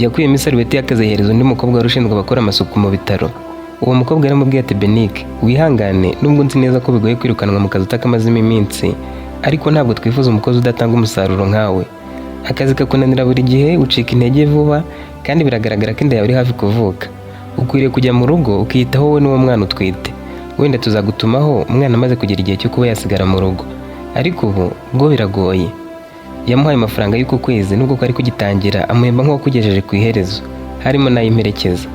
Yakuyemo isarubeti y'akazi, ayihereza undi mukobwa wari ushinzwe abakora amasuku mu bitaro. Uwo mukobwa yaramubwiye ati: "Benike, wihangane, nubwo nzi neza ko bigoye kwirukanwa mu kazi utakamazemo iminsi, ariko ntabwo twifuza umukozi udatanga umusaruro nkawe. Akazi kakunanira buri gihe, ucika intege vuba, kandi biragaragara ko inda yawe iri hafi kuvuka. Ukwiriye kujya mu rugo ukiyitaho wowe n'uwo mwana utwite. Wenda tuzagutumaho umwana amaze kugera igihe cyo kuba yasigara mu rugo, ariko ubu bwo biragoye." Yamuhaye amafaranga y'uku kwezi nubwo kwari kugitangira, amuhemba nk'uwakugejeje ku iherezo, harimo n'ay'imperekeza.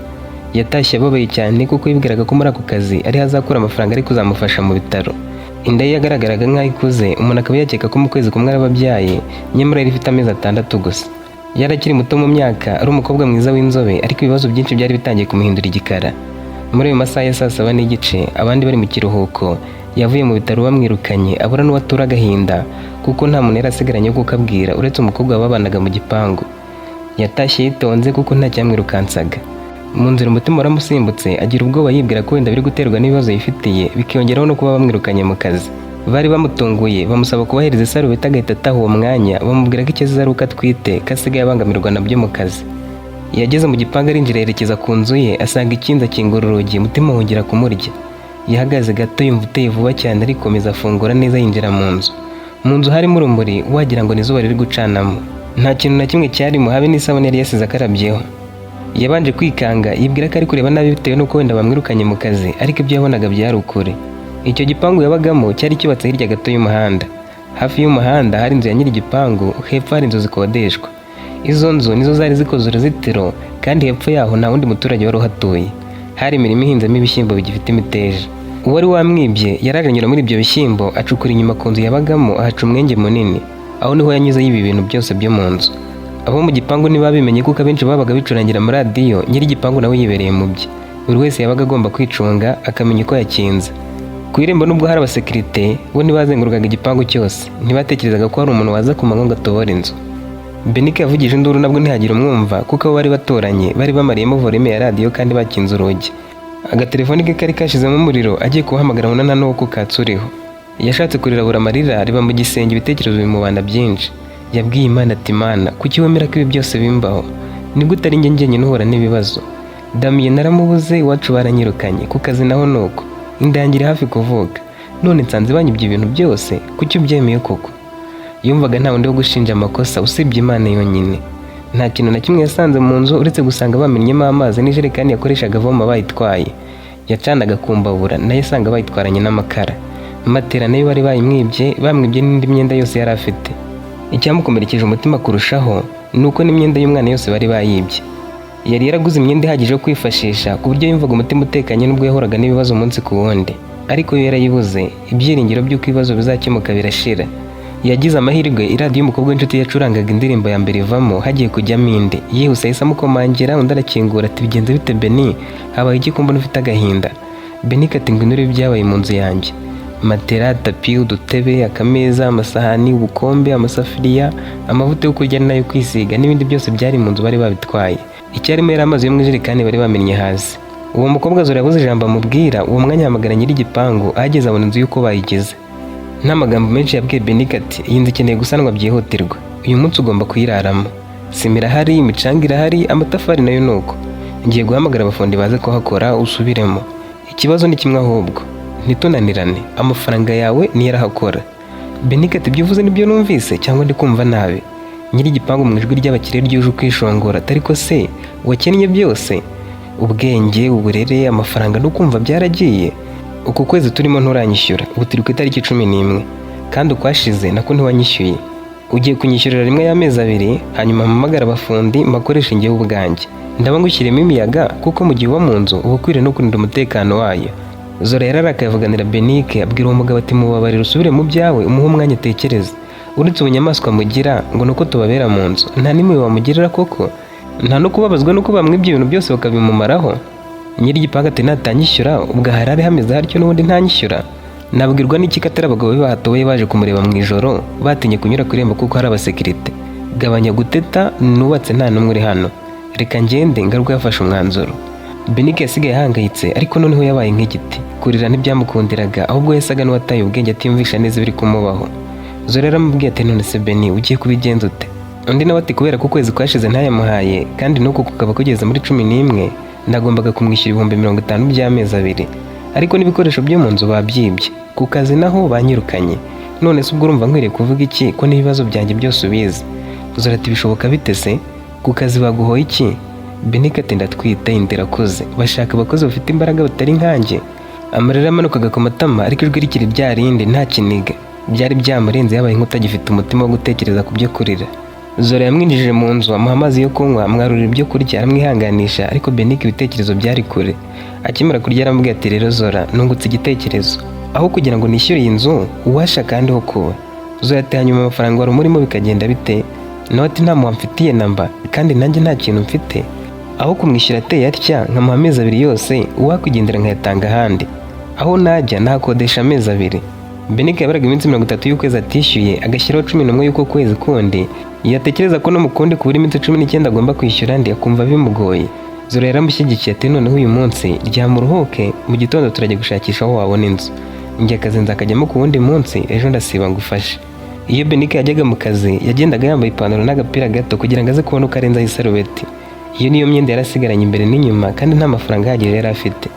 Yatashye ababaye cyane kuko yibwiraga ko muri ako kazi ariho azakura amafaranga ari kuzamufasha mu bitaro. Inda ye yagaragaraga nk'aho ikuze, umuntu akaba yakeka ko mu kwezi kumwe araba abyaye, nyamara yari ifite amezi 6 gusa. Yari akiri muto mu myaka, ari umukobwa mwiza w'inzobe, ariko ibibazo byinshi byari bitangiye kumuhindura igikara. Muri ayo masaha ya saa 7:30, abandi bari mu kiruhuko, yavuye mu bitaro bamwirukanye, abura n'uwatura agahinda kuko nta muntu yari asigaranye wo kukabwira uretse umukobwa babanaga mu gipangu. Yatashye yitonze kuko nta cyamwirukansaga. Mu nzira umutima waramusimbutse, agira ubwoba, yibwira ko wenda biri guterwa n'ibibazo yifitiye, bikiyongeraho no kuba bamwirukanye mu kazi. Bari bamutunguye bamusaba kubahereza isarubeti agahita ataha uwo mwanya, bamubwira ko icyo azize ari uko atwite, ko asigaye abangamirwa nabyo mu kazi. Yageze mu gipangu, arinjira, yerekeza ku nzu ye, asanga ikinze, akingura urugi, umutima wongera kumurya. Yahagaze gato yumva uteye vuba cyane, arikomeza, afungura neza, yinjira mu nzu. Mu nzu harimo urumuri wagira ngo ni izuba riri gucanamo. Nta kintu na kimwe cyarimo, habe n'isabune yari yasize akarabyeho. Yabanje kwikanga, yibwira ko ari kureba nabi bitewe n'uko wenda bamwirukanye mu kazi, ariko ibyo yabonaga byari ukuri. Icyo gipangu yabagamo cyari cyubatse hirya gato y'umuhanda. Hafi y'umuhanda hari inzu ya nyiri igipangu, hepfo hari inzu zikodeshwa. Izo nzu nizo zari zikoze uruzitiro, kandi hepfo yaho nta wundi muturage wari uhatuye. Hari imirima ihinzemo ibishyimbo bigifite imiteja. Uwari wamwibye yaraje anyura muri ibyo bishyimbo, acukura inyuma ku nzu yabagamo, ahaca umwenge munini. Aho niho yanyuze yiba ibintu byose byo mu nzu. Abo mu gipangu ntibabimenye kuko abenshi babaga bicurangira amaradiyo, nyiri igipangu nawe yibereye mu bye. Buri wese yabaga agomba kwicunga, akamenya uko yakinze. Ku irembo, nubwo hari abasekirite, bo ntibazengurukaga igipangu cyose, ntibatekerezaga ko hari umuntu waza ku manywa ngo atobore inzu. Benike yavugije induru, nabwo ntihagire umwumva kuko abo bari baturanye bari bamariyemo volume ya radiyo kandi bakinze urugi. Agatelefoni ke kari kashizemo umuriro, agiye kubahamagara abona nta n'uwo kukatsa uriho. Yashatse kurira abura amarira, riba mu gisenge, ibitekerezo bimubana byinshi. Yabwiye Imana ati: "Imana, kuki wemera ko ibi byose bimbaho? Nibwo utari njye njyenyine uhura n'ibibazo. Damiye naramubuze, iwacu baranyirukanye, ku kazi naho ni uko, indangira hafi kuvuka, none nsanze banyibye ibintu byose. Kuki ubyemeye koko?" Yumvaga nta wundi wo gushinja amakosa usibye Imana yonyine. Nta kintu na kimwe yasanze mu nzu uretse gusanga bamennyemo amazi, n'ijerekani yakoreshaga avoma bayitwaye. Yacanaga ku mbabura, nayo asanga bayitwaranye n'amakara. Matera nayo bari bayimwibye, bamwibye n'indi myenda yose yari afite. Icyamukomerekeje umutima kurushaho ni uko n'imyenda y'umwana yose bari bayibye. Yari yaraguze imyenda ihagije yo kwifashisha, ku buryo yumvaga umutima utekanye nubwo yahuraga n'ibibazo umunsi ku wundi, ariko iyo yarayibuze, ibyiringiro by'uko ibibazo bizakemuka birashira. Yagize amahirwe, iradiyo y'umukobwa w'inshuti yacurangaga indirimbo ya mbere ivamo, hagiye kujyamo indi. Yihuse ahise amukomangira, undi arakingura ati: "Bigenze bite Beni? Habaye iki ko mbona ufite agahinda?" Beni ati: "Ngwino urebe ibyabaye mu nzu yanjye." Matera, tapi, udutebe, akameza, amasahani, ubukombe, amasafuriya, amavuta yo kurya n'ayo kwisiga n'ibindi byose byari mu nzu bari babitwaye. Icyarimo yari amazi yo mu ijerekani bari bamennye hasi. Uwo mukobwa Zora yabuze ijambo amubwira. Uwo mwanya ahamagara nyiri igipangu, ahageze abona inzu y'uko bayigize. Nta magambo menshi yabwiye Benike ati: "Iyi nzu ikeneye gusanwa byihutirwa, uyu munsi ugomba kuyiraramo. Sima irahari, imicanga irahari, amatafari nayo ni uko. Ngiye guhamagara abafundi baze kuhakora usubiremo. Ikibazo ni kimwe ahubwo, ntitunanirane, amafaranga yawe niyo arahakora." Benike ati: "Ibyo uvuze nibyo numvise cyangwa ndi kumva nabi?" Nyiri igipangu mu ijwi ry'abakire ryuje ukwishongora ati: "Ariko se wakennye byose, ubwenge, uburere, amafaranga no kumva byaragiye? Uku kwezi turimo nturanyishyura, ubu turi ku itariki 11, kandi ukwashize nako ntiwanyishyuye. Ugiye kunyishyurira rimwe y'amezi 2, hanyuma mpamagara abafundi mbakoresha njyewe ubwanjye. Ndaba ngushyiriyemo imiyaga, kuko mu gihe uba mu nzu uba ukwiriye no kurinda umutekano wayo." Zora yararakaye, avuganira Benike, abwira uwo mugabo ati: "Mubabarire usubire mu byawe, umuhe umwanya atekereze. Uretse ubunyamaswa mugira ngo ni uko tubabera mu nzu, nta n'imwe wamugirira koko? Nta no kubabazwa nuko bamwibye ibintu byose bakabimumaraho?" Nyiri igipangu ati: "Natanyishyura ubwo harare hameze hatyo n'ubundi ntanyishyura. Nabwirwa n'iki ko atari abagabo be bahatoye baje kumureba mu ijoro, batinye kunyura ku irembo kuko hari abasekirite? Gabanya guteta, nubatse nta n'umwe uri hano. Reka ngende ngaruka yafashe umwanzuro." Benike yasigaye ahangayitse, ariko noneho yabaye nk'igiti. Kurira ntibyamukundiraga, ahubwo yasaga n'uwataye ubwenge, atiyumvisha neza ibiri kumubaho. Zora yaramubwiye ati: "None se Beni, ugiye kubigenza ute?" Undi nawe ati kubera ko ukwezi kwashize ntayamuhaye, kandi n'uku kukaba kugeze muri 11, nagombaga kumwishyura 50,000 by'amezi 2, ariko n'ibikoresho byo mu nzu babyibye, ku kazi naho banyirukanye. None se ubwo urumva nkwiriye kuvuga iki ko n'ibibazo byanjye byose ubizi? Zora ati bishoboka bite se? Ku kazi baguhoye iki? Benike ati ndatwite, inda irakuze, bashaka abakozi bafite imbaraga batari nkanjye. Amarira yamanukaga ku matama, ariko ijwi rikiri rya rindi, nta kiniga. Byari byamurenze, yabaye nk'utagifite umutima wo gutekereza ku byo kurira. Zora yamwinjije mu nzu, amuha amazi yo kunywa, amwarurira ibyo kurya, aramwihanganisha, ariko Benike ibitekerezo byari kure. Akimara kurya aramubwira ati rero Zora, nungutse igitekerezo. Aho kugira ngo nishyure iyi nzu, uwashaka ahandi ho kuba. Zora ati hanyuma amafaranga wari umurimo bikagenda bite? Nawe ati nta muha mfitiye namba, kandi nanjye nta kintu mfite. Aho kumwishyura ateye atya nkamuha amezi 2 yose, uwakwigendera nkayatanga ahandi. Aho najya nahakodesha amezi 2. Benike yabaraga iminsi 30 y'ukwezi atishyuye, agashyiraho 11 y'uko kwezi kundi. Yatekereza ko no mu kundi kubura iminsi 19 agomba kwishyura andi, akumva bimugoye. Zora yaramushyigikiye ati noneho uyu munsi ryama uruhuke, mu gitondo turajya gushakisha aho wabona inzu. Njye akazi nzakajyamo ku wundi munsi, ejo ndasiba ngufashe. Iyo Benike yajyaga mu kazi, yagendaga yambaye ipantaro n'agapira gato kugira ngo aze kubona uko arenzaho isarubeti. Iyo niyo myenda yarasigaranye imbere n'inyuma, kandi nta mafaranga ahagije yari afite.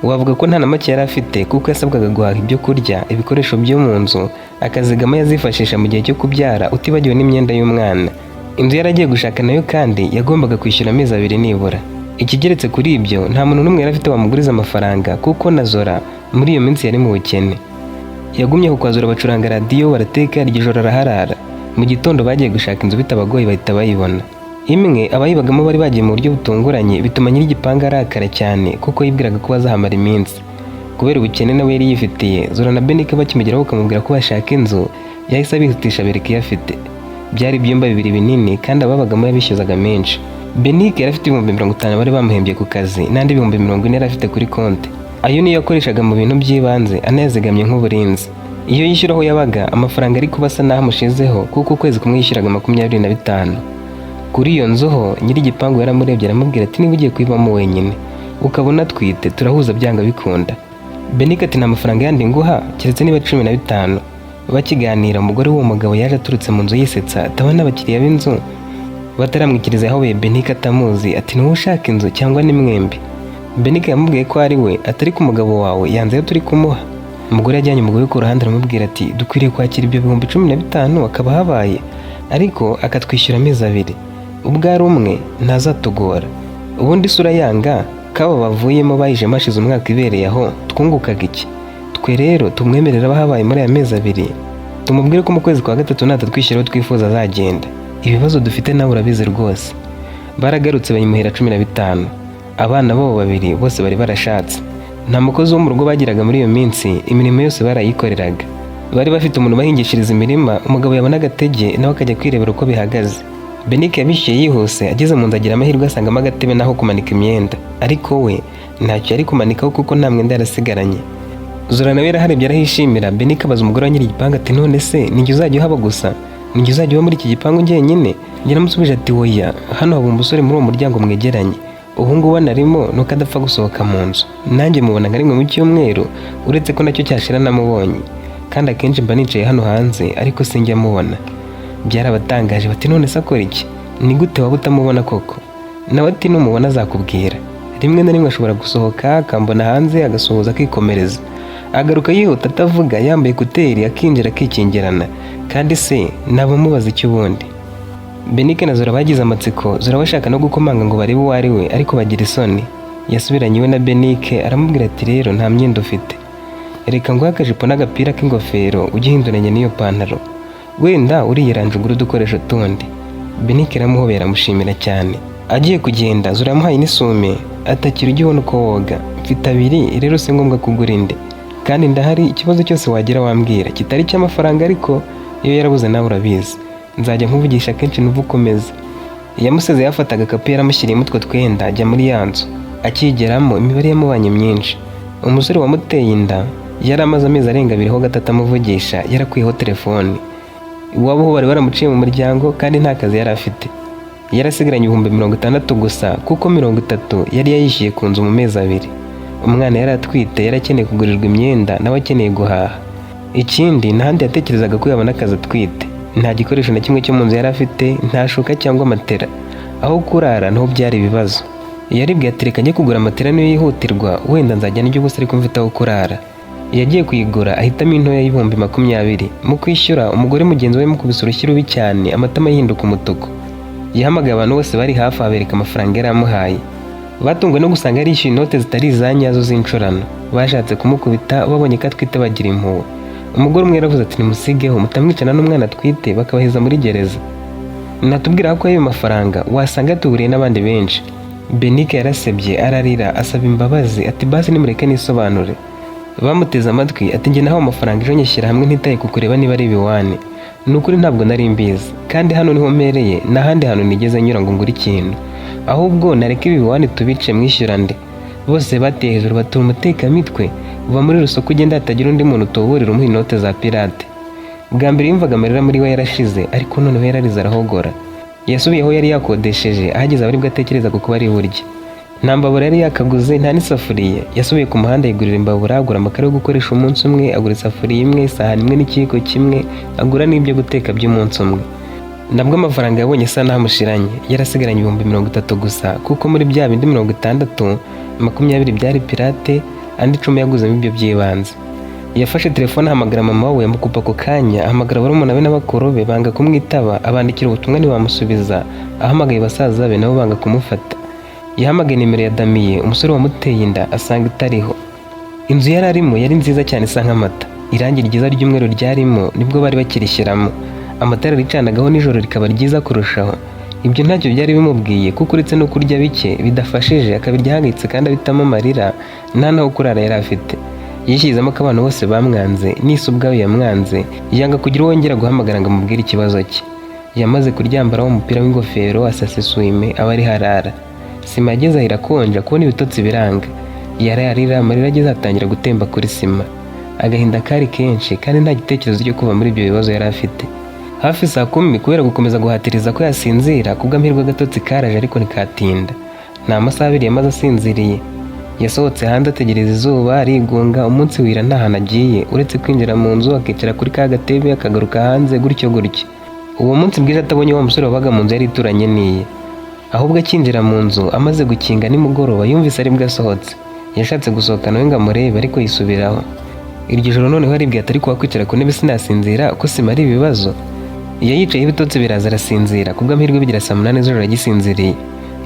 Wavuga ko nta na make yari afite, kuko yasabwaga guhaha ibyo kurya, ibikoresho byo mu nzu, akazigama yazifashisha mu gihe cyo kubyara, utibagiwe n'imyenda y'umwana. Inzu yari agiye gushaka nayo kandi yagombaga kwishyura amezi 2 nibura. Ikigeretse kuri ibyo, nta muntu n'umwe yari afite wamuguriza amafaranga, kuko na Zora muri iyo minsi yari mu bukene. Yagumye ku kwa Zora, bacuranga radiyo, barateka, iryo joro araharara. Mu gitondo bagiye gushaka inzu bitabagoye, bahita bayibona. Imwe abayibagamo bari bagiye mu buryo butunguranye, bituma nyir'igipangu arakara cyane, kuko yibwiraga ko bazahamara iminsi. Kubera ubukene nawe yari yifitiye, Zora na Benike bakimugeraho bakamubwira ko bashaka inzu, yahise abihutisha abereka iyo afite. Byari ibyumba 2 binini, kandi ababagamo yabishyuzaga menshi. Benike yari afite 50,000 bari bamuhembye ku kazi, n'andi 40,000 yari afite kuri konti. Ayo niyo yakoreshaga mu bintu by'ibanze, anayazigamye nk'uburinzi. Iyo yishyura aho yabaga, amafaranga ari kuba asa n'aho amushizeho, kuko ukwezi kumwe yishyuraga 25. Kuri iyo nzu ho, nyir'igipangu yaramurebye aramubwira ati niba ugiye kuyibamo wenyine ukabona atwite, turahuza byanga bikunda. Benike ati nta mafaranga yandi nguha keretse niba 15. Bakiganira, umugore w'uwo mugabo yaje aturutse mu nzu yisetsa, atabona abakiriya b'inzu. Bataramwikiriza yahobeye Benike atamuzi, ati ni wowe ushaka inzu cyangwa ni mwembi? Benike yamubwiye ko ari we, atari ku mugabo wawe yanze ayo turi kumuha. Umugore yajyanye umugore ku ruhande aramubwira ati dukwiriye kwakira ibyo 15,000 akaba habaye, ariko akatwishyura amezi 2. Ubwo ari umwe ntazatugora. Ubundi isura yanga kaba bavuyemo bayijemo hashize umwaka ibereye aho, twungukaga iki? Twe rero tumwemerera abahabaye muri aya mezi 2, tumubwire ko mu kwezi kwa 3 natatwishyura twifuza azagenda. Ibibazo dufite nawe urabizi rwose. Baragarutse bayimuhera 15. Abana babo babiri bose bari barashatse. Nta mukozi wo mu rugo bagiraga muri iyo minsi, imirimo yose barayikoreraga. Bari bafite umuntu bahingishiriza imirima, umugabo yabona agatege nawe akajya kwirebera uko bihagaze. Benike yabishyuye yihuse, ageze mu nzu agira amahirwe asangamo agatebe n'aho kumanika imyenda, ariko we ntacyo yari kumanikaho kuko nta mwenda yarasigaranye. Zora nawe yaraharebye arahishimira. Benike abaza umugore wa nyiri igipangu ati none se ninjye uzajya uhaba gusa? Ninjye uzajya uba muri iki gipangu njyenyine? Yaramusubije ati oya, hano haba umusore muri uwo muryango mwegeranye. Ubu ngubu anarimo nuko adapfa gusohoka mu nzu. Nanjye mubona nka rimwe mu cyumweru, uretse ko nacyo cyashira namubonye. Kandi akenshi mba nicaye hano hanze, ariko sinjya mubona. Byarabatangaje bati none se akora iki? Ni gute waba utamubona koko? Nawe ati numubona azakubwira. Rimwe na rimwe ashobora gusohoka akambona hanze, agasuhuza akikomereza. Agaruka yihuta atavuga, yambaye écouteurs, akinjira akikingirana. Kandi se naba mubaza icyo ubundi? Benike na Zora bagize amatsiko, Zora bashaka no gukomanga ngo barebe uwo ari we, ariko bagira isoni. Yasubiranye iwe na Benike aramubwira ati rero nta myenda ufite. Reka nguhe akajipo n'agapira k'ingofero ujye uhinduranya n'iyo pantaro. Wenda uriyeranje ugure udukoresho tundi. Benike aramuhobera amushimira cyane. Agiye kugenda, Zora yamuhaye n'isume, atakira ujye ubona uko woga. Mfite 2, rero si ngombwa kugura indi. Kandi ndahari, ikibazo cyose wagira wambwira, kitari icy'amafaranga ariko iyo yarabuze nawe urabizi. Nzajya nkuvugisha kenshi nuva ukomeza. Yamuseze yafataga agakapu yaramushyiriyemo utwo twenda, ajya muri ya nzu. Akigeramo imibare yamubanye myinshi. Umusore wamuteye inda yari amaze amezi arenga 2 ho 3 amuvugisha, yarakuyeho telefoni. Iwabo ho bari baramuciye mu muryango, kandi nta kazi yari afite. Yarasigaranye 60,000 gusa, kuko 30 yari yayishyuye ku nzu mu mezi 2. Umwana yari atwite yari akeneye kugurirwa imyenda, nawe akeneye guhaha. Ikindi ntahandi yatekerezaga ko yabona akazi atwite. Nta gikoresho na kimwe cyo mu nzu yari afite, nta shuka cyangwa matera. Aho kurara naho byari ibibazo. Yaribwiye ati reka njye kugura matera niyo yihutirwa, wenda nzajya ndya ubusa ariko mfite aho kurara. Yagiye kuyigura ahitamo intoya y'ibihumbi 20. Mu kwishyura, umugore mugenzi we yamukubise urushyi rubi cyane, amatama yihinduka umutuku. Yahamagaye abantu bose bari hafi abereka amafaranga yari amuhaye. Batunguwe no gusanga yarishyuye inote zitari iza nyazo z'incurano. Bashatse kumukubita, babonye ko atwite bagira impuhwe. Umugore umwe yaravuze ati nimusigeho, mutamwicana n'umwana atwite bakabaheza muri gereza. Natubwira ko ayo mafaranga wasanga yatuburiye n'abandi benshi. Benike yarasebye, ararira, asaba imbabazi ati basi nimureke nisobanure. Bamuteze amatwi ati njye nahawe amafaranga ejo nyishyira hamwe ntitaye ku kureba niba ari ibiwani. Ni ukuri ntabwo nari mbizi, kandi hano niho mpereye, nta handi hantu nigeze nyura ngo ngure ikintu. Ahubwo nareke ibi biwani tubice, mwishyura nde? Bose bateye hejuru batura umutekamitwe, uva muri rusoko ugenda hatagira undi muntu utuburira umuha inote za pirate. Bwa mbere yumvaga amarira muri we yarashize, ariko noneho yararize arahogora. Yasubiye aho yari yakodesheje, ahageze aba aribwo atekereza ku kuba ari burye. Nta mbabura yari yakaguze, nta n'isafuriya. Yasubiye ku muhanda yigurira imbabura, agura amakara yo gukoresha umunsi umwe, agura isafuriya imwe, isahani imwe n'ikiyiko kimwe, agura n'ibyo guteka by'umunsi umwe. Nabwo amafaranga yabonye asa n'amushiranye, yarasigaranye 30,000 gusa, kuko muri bya bindi 60, 20 byari pirate, andi 10 yaguzemo ibyo by'ibanze. Yafashe telefone ahamagara mama we, amukupa ako kanya, ahamagara barumuna be n'abakuru be banga kumwitaba, abandikira ubutumwa ntibamusubiza, ahamagaye basaza be nabo banga kumufata. Yahamagaye nimero ya Damiye, umusore wamuteye inda, asanga itariho. Inzu yari arimo yari nziza cyane, isa nk'amata. Irangi ryiza ry'umweru ryarimo nibwo bari bakirishyiramo. Amatara ricanagaho nijoro rikaba ryiza kurushaho. Ibyo ntacyo byari bimubwiye, kuko uretse no kurya bike bidafashije akabirya ahangayitse kandi abitamo amarira, nta n'aho kurara yari afite. Yishyizemo ko abantu bose bamwanze, n'isi ubwayo yamwanze, yanga kugira uwo yongera guhamagara ngo amubwire ikibazo cye. Yamaze kuryambaraho umupira w'ingofero, asasa isume, aba ari harara. Sima yageze aho irakonja, kubona ibitotsi biranga. Yaraye arira, amarira ageze atangira gutemba kuri sima. Agahinda kari kenshi kandi nta gitekerezo cyo kuva muri ibyo bibazo yari afite. Hafi saa 10, kubera gukomeza guhatiriza ko yasinzira, kubw'amahirwe agatotsi karaje ariko ntikatinda. Nta masaha 2 yamaze asinziriye. Yasohotse hanze ategereza izuba, arigunga, umunsi wira nta hantu agiye, uretse kwinjira mu nzu akicara kuri ka gatebe akagaruka hanze gutyo gutyo. Uwo munsi bwije atabonye wa musore wabaga mu nzu yari ituranye n'iye. Ahubwo akinjira mu nzu amaze gukinga nimugoroba, yumvise aribwo asohotse. Yashatse gusohoka nawe ngo amurebe, ariko yisubiraho. Iryo joro noneho aribwira ati ariko wakwicara ku ntebe sinasinzira ko sima ari ibibazo. Iyo yicayeho ibitotsi biraza arasinzira, kubw'amahirwe bigira saa 8 z'ijoro agisinziriye.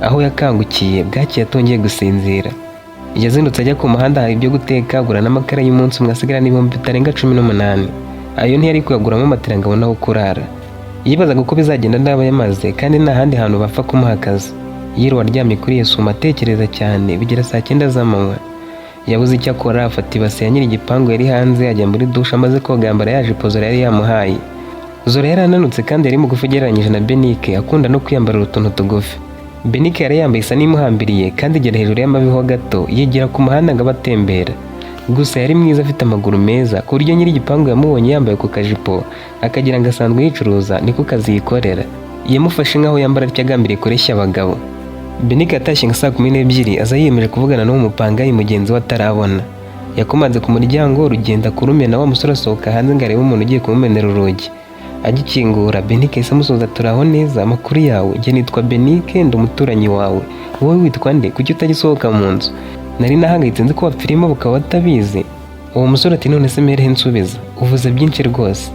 Aho yakangukiye bwakeye atongeye gusinzira. Yazindutse ajya ku muhanda hari ibyo guteka, agura n'amakara y'umunsi umwe, asigarana ibihumbi bitarenga 18. Ayo ntiyari kuyaguramo matera ngo abone aho kurara. Yibazaga uko bizagenda ndaba yamaze kandi nta handi hantu bapfa kumuha akazi. Yiriwe aryamye kuri iyo suma atekereza cyane, bigera saa 9 z'amanywa. Yabuze icyo akora, afata ibase ya nyiri igipangu yari hanze, ajya muri dushe, amaze koga yambara ya jipo Zora yari yamuhaye. Zora yari ananutse kandi yari mugufi ugereranyije na Benike, akunda no kwiyambarira utuntu tugufi. Benike yari yambaye isa n'imuhambiriye kandi igera hejuru y'amavi ho gato, yigira ku muhanda ngo abe atembera. Gusa yari mwiza, afite amaguru meza, ku buryo nyiri igipangu yamubonye yambaye ku kajipo akagira ngo asanzwe yicuruza, niko kazi yikorera. Yamufashe nk'aho yambara atyo agambiriye kureshya abagabo. Benike yatashye nka saa 12, aza yiyemeje kuvugana n'uwo mupangayi mugenzi we atarabona. Yakomanze ku muryango, rugenda kurumena, wa musore asohoka hanze ngo arebe umuntu ugiye kumumenera urugi. Agikingura, Benike yahise amusuhuza, turaho neza, amakuru yawe? Njye nitwa Benike, ndi umuturanyi wawe. Wowe witwa nde? Kuki utajya usohoka mu nzu? Nari nahangayitse nzi ko wapfirimo bukaba batabizi. Uwo musore ati none se mperehe nsubiza? Uvuze byinshi rwose.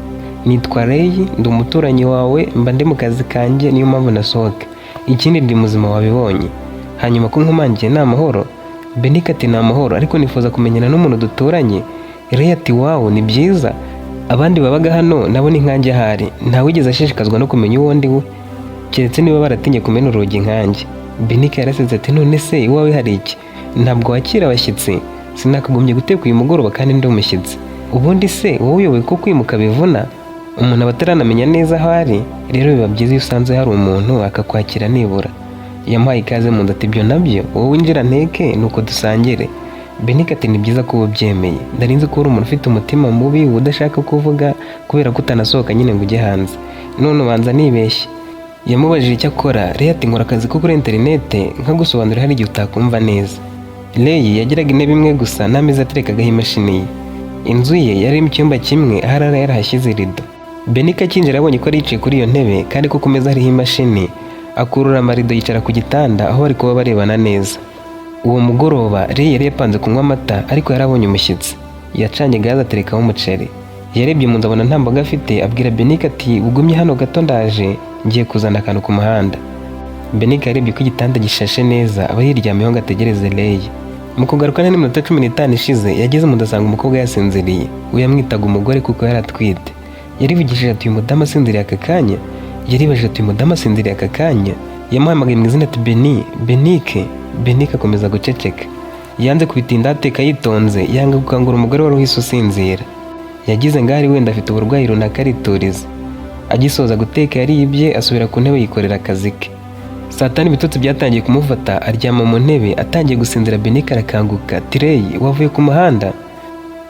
Nitwa Ray, ndi umuturanyi wawe, mba ndi mu kazi kanjye niyo mpamvu nasohoka. Ikindi ndi muzima wabibonye. Hanyuma ko nkomangiye ni amahoro? Benike ati ni amahoro, ariko nifuza kumenyana n'umuntu duturanye. Ray ati wow, ni byiza. Abandi babaga hano nabo ni nkanjye ahari, ntawigeze ashishikazwa no kumenya uwo ndi we, keretse niba baratinye kumena urugi nkanjye. Benike yarasetse ati none se iwawe hari iki? Ntabwo wakira abashyitsi? Sinakagombye guteka uyu mugoroba kandi ndi umushyitsi. Ubundi se wowe uyobewe ko kwimuka bivuna? Umuntu aba ataranamenya neza aho ari, rero biba byiza iyo usanze hari umuntu akakwakira nibura. Yamuhaye ikaze mu nzu ati ibyo nabyo, wowe winjira nteke nuko dusangire. Benike ati ni byiza ko uba ubyemeye, nari nzi ko uri umuntu ufite umutima mubi udashaka kuvuga kubera ko utanasohoka nyine ngo ujye hanze, none ubanza nibeshye. Yamubajije icyo akora, Ray ati nkora akazi ko kuri interinete, nkagusobanurira hari igihe utakumva neza. Ray yagiraga intebe imwe gusa n'ameza aterekagaho imashini ye. Inzu ye yari mu cyumba kimwe, aho arara yarahashyize irido. Benike akinjira abonye ko yari yicaye kuri iyo ntebe kandi ko ku meza hariho imashini, akurura amarido yicara ku gitanda aho bari kuba barebana neza. Uwo mugoroba Ray yari yapanze kunywa amata, ariko yari abonye umushyitsi. Yacanye gaze, aterekaho umuceri. Yarebye mu nzu abona nta mboga afite, abwira Benike ati: "Ugumye hano gato, ndaje, ngiye kuzana akantu ku muhanda." Benike yarebye ko igitanda gishashe neza, aba yiryamiyeho ngo ategereze Ray. Mu kugaruka n'iminota 15 ishize, yageze mu nzu asanga umukobwa yasinziriye. We yamwitaga umugore kuko yari atwite. Yarivugishije ati: "Uyu mudamu asinziriye aka kanya?" Yaribajije ati: "Uyu mudamu asinziriye aka kanya?" Yamuhamagaye mu izina ati: "Beni, Benike." Benike akomeza guceceka. Yanze kubitinda, ateka yitonze, yanga gukangura umugore wari uhise usinzira. Yagize ngo ahari wenda afite uburwayi runaka, arituriza. Agisoza guteka yaribye, asubira ku ntebe yikorera akazi ke. Saa 5 ibitotsi byatangiye kumufata, aryama mu ntebe atangiye gusinzira. Benike arakanguka ati: "Ray, wavuye ku muhanda?"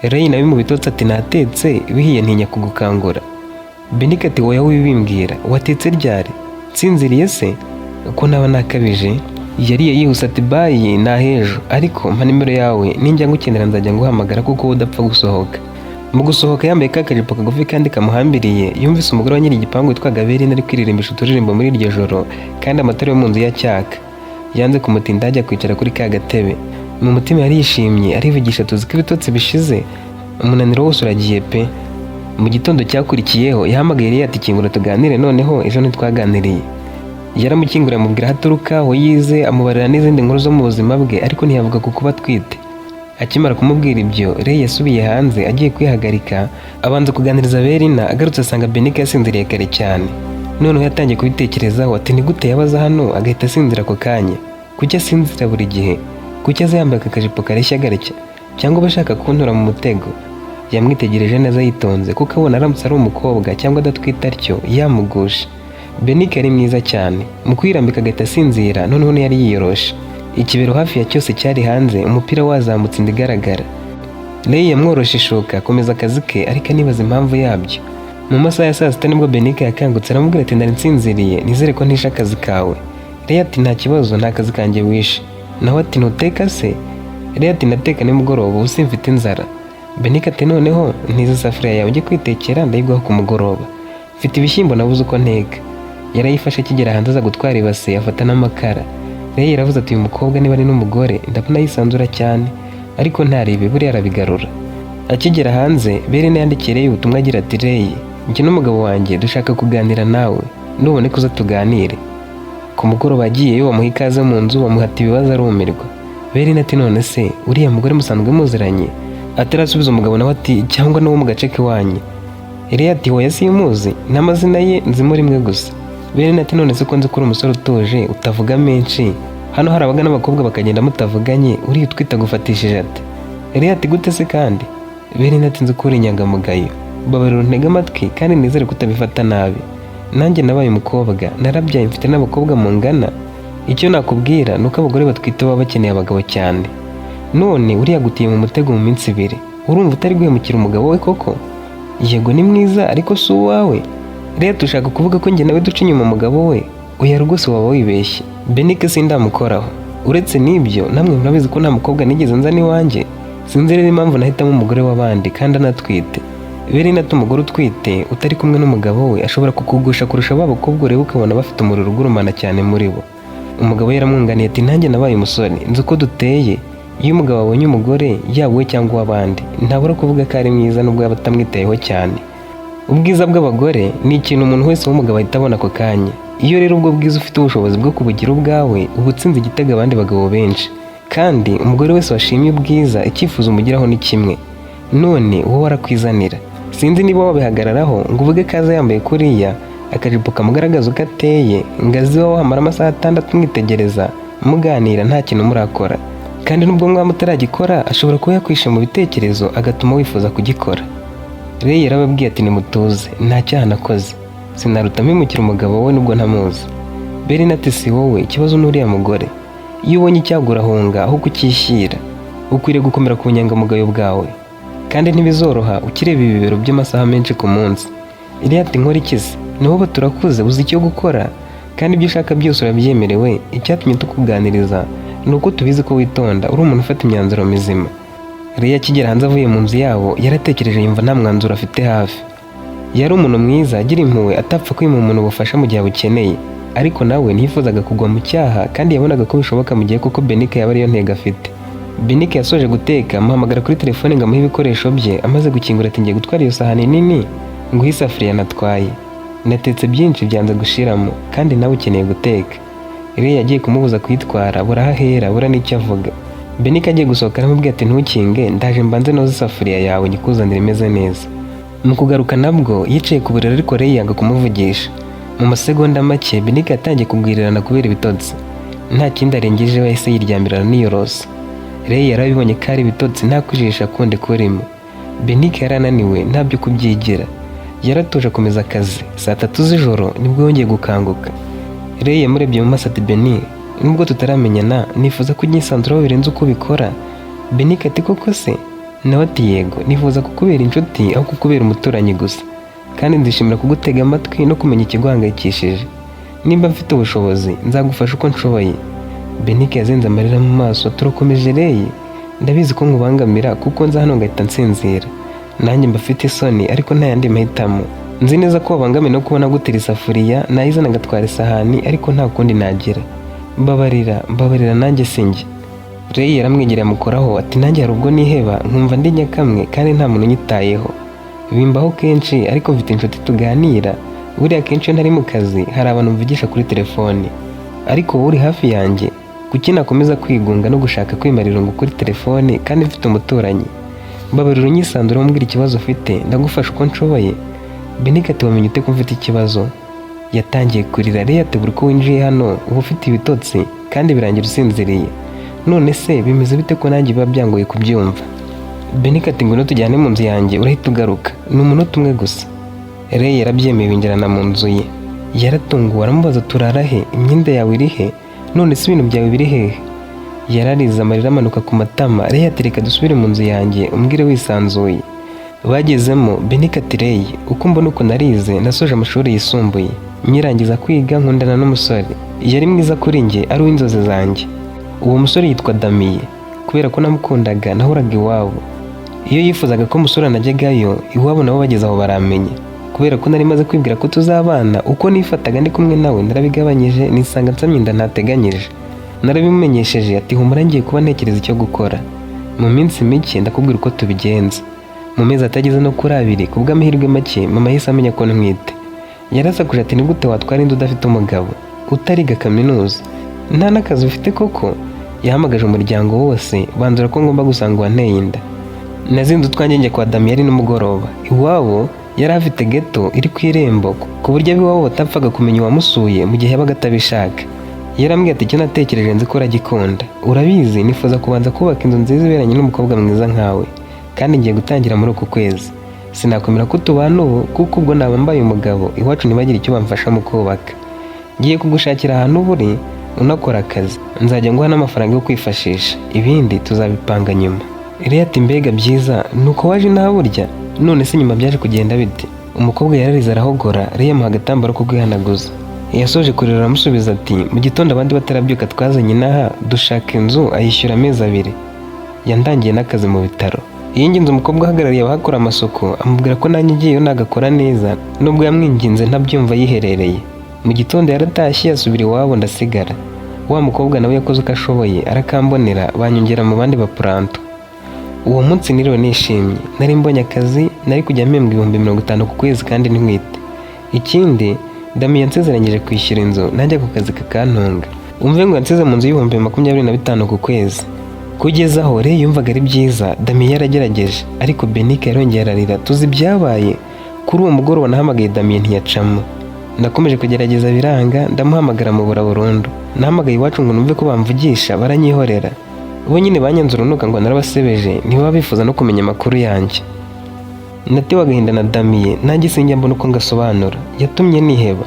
Ray nawe mu bitotsi ati: "Natetse bihiye ntinya kugukangura." Benike ati: "Wowe wibimbwira, watetse ryari? Nsinziriye se ko naba nakabije?" Yariye yihuse ati: "Bye, nahejo, ariko mpa nimero yawe, ninjya ngukenera nzajya nguhamagara kuko wowe udapfa gusohoka." Mu gusohoka yambaye ka kajipo kagufi kandi kamuhambiriye, yumvise umugore wa nyiri igipangu witwaga Berine ari kwiririmbisha uturirimbo muri iryo joro kandi amatara yo mu nzu yacyaka. Yanze kumutinda, ajya kwicara kuri ka gatebe. Mu mutima yarishimye, arivugisha: "Tuzi ko ibitotsi bishize, umunaniro wose uragiye pe." Mu gitondo cyakurikiyeho yahamagaye Ray ati: "Kingura tuganire noneho, ejo ntitwaganiriye." Yaramukinguriye, amubwira aho aturuka, aho yize, amubarira n'izindi nkuru zo mu buzima bwe, ariko ntiyavuga ku kuba atwite. Akimara kumubwira ibyo, Ray yasubiye hanze agiye kwihagarika, abanza kuganiriza Berina. Agarutse asanga Benike yasinziriye kare cyane. Noneho yatangiye kubitekerezaho ati: "Ni gute yabaza hano agahita asinzira ako kanya? Kuki asinzira buri gihe? Kuki aza yambaye aka kajipo kareshya gareshya? Cyangwa aba ashaka kuntura mu mutego?" Yamwitegereje neza yitonze, kuko abona aramutse ari umukobwa cyangwa adatwite atyo yamugusha. Benike yari mwiza cyane. Mu kwirambika agahita asinzira, noneho ntiyari yiyoroshe, ikibero hafi ya cyose cyari hanze, umupira wazamutse, inda igaragara. Ray yamworoshe ishuka, akomeza akazi ke, ariko anibaza impamvu yabyo. Mu masaha ya saa 6 nibwo Benike yakangutse, aramubwira ati: "Nari nsinziriye, nizere ko ntishe akazi kawe." Ray ati: "Nta kibazo, nta kazi kanjye wishe." Nawe ati: "Ntuteka se?" Ray ati: "Ndateka nimugoroba, ubu simfite inzara." Benike ati: "Noneho ntiza isafuriya yawe ujye kwitekera, ndayiguha ku mugoroba, mfite ibishyimbo nabuze uko nteka." Yarayifashe, akigera hanze aza gutwara ibase, afata n'amakara. Ray yaravuze ati: "Uyu mukobwa niba ari n'umugore ndabona yisanzura cyane, ariko ntarebe buriya arabigarura." Akigera hanze, Berine yandikiye Ray ubutumwa agira ati: "Ray, njye n'umugabo wanjye dushaka kuganira nawe, nuboneka uza tuganire." Ku mugoroba agiyeyo, bamuha ikaze mu nzu, bamuhata ibibazo arumirwa. Berine ati: "None se uriya mugore musanzwe muziranye?" Atarasubiza, umugabo nawe ati: "Cyangwa n'uwo mu gace k'iwanyu?" Ray ati: "Hoya, simuzi, n'amazina ye nzimo rimwe gusa." Berine ati: "None se ko nzi ko uri umusore utuje utavuga menshi, hano hari abaga n'abakobwa bakagenda mutavuganye, uriya utwite agufatishije ate?" Ray ati: "Gute se kandi?" Berine ati: "Nzi ko uri inyangamugayo, babarira untege amatwi kandi nizere ko utabifata nabi. Nanjye nabaye umukobwa, narabyaye, mfite n'abakobwa mungana. Icyo nakubwira ni uko abagore batwite baba bakeneye abagabo cyane. None uriya agutiye mu mutego mu minsi 2, urumva utari guhemukira umugabo we koko? Yego ni mwiza, ariko si uwawe." Rero tushaka kuvuga ko njye nawe duca inyuma umugabo we? Oya rwose, waba wibeshye Benike, sindamukoraho. Uretse n'ibyo, namwe murabizi ko nta mukobwa nigeze nzana iwanjye. Sinzi rero impamvu nahitamo umugore w'abandi kandi anatwite. Berine ati: "Umugore utwite utari kumwe n'umugabo we ashobora kukugusha kurusha ba bakobwa ureba ukabona bafite umuriro ugurumana cyane muri bo." Umugabo yaramwunganiye ati: "Nanjye nabaye umusore, nzi uko duteye. Iyo umugabo abonye umugore, yaba uwe cyangwa uw'abandi, ntabura kuvuga ko ari mwiza nubwo yaba atamwitayeho cyane. Ubwiza bw'abagore ni ikintu umuntu wese w'umugabo ahita abona ako kanya. Iyo rero ubwo bwiza ufite ubushobozi bwo kubugira ubwawe, uba utsinze igitego abandi bagabo benshi. Kandi umugore wese washimye ubwiza, icyifuzo umugiraho ni kimwe. None wowe arakwizanira, sinzi niba wabihagararaho ngo uvuge ko aza yambaye kuriya, akajipo kamugaragaza uko ateye, ngo aze iwawe hamara amasaha 6 umwitegereza, muganira, nta kintu murakora. Kandi nubwo mwaba mutaragikora, ashobora kuba yakwishe mu bitekerezo agatuma wifuza kugikora." Ray yarababwiye ati: "Nimutuze, nta cyaha nakoze, sinaruta mpemukira umugabo we nubwo ntamuzi." Berine ati: "Si wowe ikibazo, n'uriya mugore. Iyo ubonye icyago urahunga aho kucyishyira. Ukwiriye gukomera ku bunyangamugayo bwawe, kandi ntibizoroha ukireba ibi bibero by'amasaha menshi ku munsi." Iriya ati: "Nkora iki se? Niho turakuze, uzi icyo gukora, kandi ibyo ushaka byose urabyemerewe. Icyatumye tukuganiriza ni uko tubizi ko witonda, uri umuntu ufata imyanzuro mizima." Ray akigera hanze avuye mu nzu yabo, yaratekereje yumva nta mwanzuro afite hafi. Yari umuntu mwiza, agira impuhwe, atapfa kwima umuntu ubufasha mu gihe abukeneye. Ariko nawe ntiyifuzaga kugwa mu cyaha, kandi yabonaga ko bishoboka mu gihe koko Benike yaba ariyo ntego afite. Benike yasoje guteka, amuhamagara kuri telefone ngo amuhe ibikoresho bye. Amaze gukingura ati: "Ngiye gutwara iyo sahani nini nguhe isafuriya natwaye. Natetse byinshi byanze gushiramo, kandi nawe ukeneye guteka." Ray yagiye kumubuza kuyitwara, bura aho ahera, bura n'icyo avuga. Benike agiye gusohoka aramubwira ati: "Ntukinge, ndaje mbanze noze isafuriya yawe nyikuzanire imeze neza." Mu kugaruka nabwo yicaye ku buriri, ariko Ray yanga kumuvugisha. Mu masegonda make Benike yatangiye kugwirirana kubera ibitotsi. Nta kindi arengejeho, yahise yiryamira araniyorosa. Ray yarabibonye ko ari ibitotsi, nta kwijijisha kundi kurimo. Benike yari ananiwe, ntabyo kubyigira. Yaratuje akomeza akazi. Saa 3 z'ijoro nibwo yongeye gukanguka. Ray yamurebye mu maso ati: "Beni, nubwo tutaramenyana, nifuza ko unyisanzuraho birenze uko ubikora." Benike ati: "Koko se?" Nawe ati: "Yego, nifuza kukubera inshuti aho kukubera umuturanyi gusa, kandi nzishimira kugutega amatwi no kumenya ikiguhangayikishije. Nimba mfite ubushobozi nzagufasha uko nshoboye." Benike yazenze amarira mu maso: "Turakomeje Ray, ndabizi ko nkubangamira kuko nza hano ngahita nsinzira. Nanjye mba mfite isoni, ariko nta yandi mahitamo. Nzi neza ko wabangamiwe no kubona gutera isafuriya nayizana agatwara isahani, ariko nta kundi nagira. Mbabarira, mbabarira, nanjye sinjye." Ray yaramwegereye amukoraho ati: "Nanjye hari ubwo niheba nkumva ndi nyakamwe kandi nta muntu unyitayeho. Bimbaho kenshi, ariko mfite inshuti tuganira. Buriya kenshi iyo ntari mu kazi hari abantu mvugisha kuri telefoni, ariko wowe uri hafi yanjye. Kuki nakomeza kwigunga no gushaka kwimara irungu kuri telefoni kandi mfite umuturanyi? Mbabarira unyisanzure, umbwira ikibazo ufite, ndagufasha uko nshoboye." Benike ati: "Wamenye ute ko mfite ikibazo?" Yatangiye kurira. Ray ati: "Buri uko winjiye hano uba ufite ibitotsi kandi birangira usinziriye. None se bimeze bite ko nanjye biba byangoye kubyumva?" Benike ati: "Ngwino tujyane mu nzu yanjye, urahita ugaruka, ni umunota umwe gusa." Ray yarabyemeye, binjirana mu nzu ye. Yaratunguwe, aramubaza: "Turara he? Imyenda yawe iri he? None se ibintu byawe biri hehe?" Yararize, amarira amanuka ku matama. Ray ati: "Reka dusubire mu nzu yanjye umbwire wisanzuye." Bagezemo, Benike ati: "Ray, uko mbona uko narize, nasoje amashuri yisumbuye. Nyirangiza kwiga nkundana n'umusore. Yari mwiza kuri njye, ari uw'inzozi zanjye. Uwo musore yitwa Damiye. Kubera ko namukundaga nahoraga iwabo. Iyo yifuzaga ko musura najyagayo iwabo, nabo bageze aho baramenya. Kubera ko nari maze kwibwira ko tuzabana, uko nifataga ndi kumwe nawe narabigabanyije, nisanga nsamye inda ntateganyije. Narabimumenyesheje ati: 'Humura, ngiye kuba ntekereza icyo gukora. Mu minsi mike ndakubwira uko tubigenza.' Mu mezi atageze no kuri 2, ku bw'amahirwe make, mama yahise amenya ko ntwite. Yarasakuje ati: 'Ni gute watwara inda udafite umugabo, utariga kaminuza, nta n'akazi ufite koko?' Yahamagaje umuryango wose, banzura ko ngomba gusanga uwanteye inda. Nazinze utwanjye njya kwa Damiyeli nimugoroba. Iwabo yari afite geto iri ku irembo, ku buryo ab'iwabo batapfaga kumenya uwamusuye mu gihe yabaga atabishaka. Yarambwiye ati: 'Icyo natekereje nzi ko uragikunda. Urabizi, nifuza kubanza kubaka inzu nziza iberanye n'umukobwa mwiza nkawe, kandi ngiye gutangira muri uku kwezi. Sinakwemera ko tubana ubu, kuko ubwo naba mbaye umugabo iwacu ntibagire icyo bamfasha mu kubaka. Ngiye kugushakira ahantu uba uri unakora akazi, nzajya nguha n'amafaranga yo kwifashisha, ibindi tuzabipanga nyuma.'" Ray ati: "Mbega byiza, nuko waje inaha burya? None se nyuma byaje kugenda bite?" Umukobwa yararize arahogora. Ray amuha agatambaro ko kwihanaguza. Yasoje kurira aramusubiza ati: "Mu gitondo abandi batarabyuka twazanye inaha, dushaka inzu, ayishyura amezi 2. Yandangiye n'akazi mu bitaro. Yinginze umukobwa uhagarariye abahakora amasuku, amubwira ko nanjye ngiyeyo nagakora neza, nubwo yamwinginze ntabyumva yiherereye. Mu gitondo yaratashye asubira iwabo, ndasigara. Wa mukobwa nawe yakoze uko ashoboye arakambonera, banyongera mu bandi bapuranto. Uwo munsi niriwe nishimye, nari mbonye akazi, nari kujya mpembwa 50,000 ku kwezi kandi ntwite. Ikindi, Damiye yansezeranyije kwishyura inzu, nanjye ako kazi kakantunga. Umve ngo yansize mu nzu y'25,000 ku kwezi." Kugeza aho Ray yumvaga ari byiza, Damiye yaragerageje, ariko Benike yarongeye ararira. Tuzi ibyabaye kuri uwo mugoroba. Nahamagaye Damiye ntiyacamo. Nakomeje kugerageza biranga, ndamuhamagara mubura burundu. Nahamagaye iwacu ngo numve ko bamvugisha, baranyihorera. Bo nyine banyanze urunuka ngo narabasebeje, ntibaba bifuza no kumenya amakuru yanjye. Natewe agahinda na Damiye, nanjye sinjya mbona uko ngasobanura. Yatumye niheba.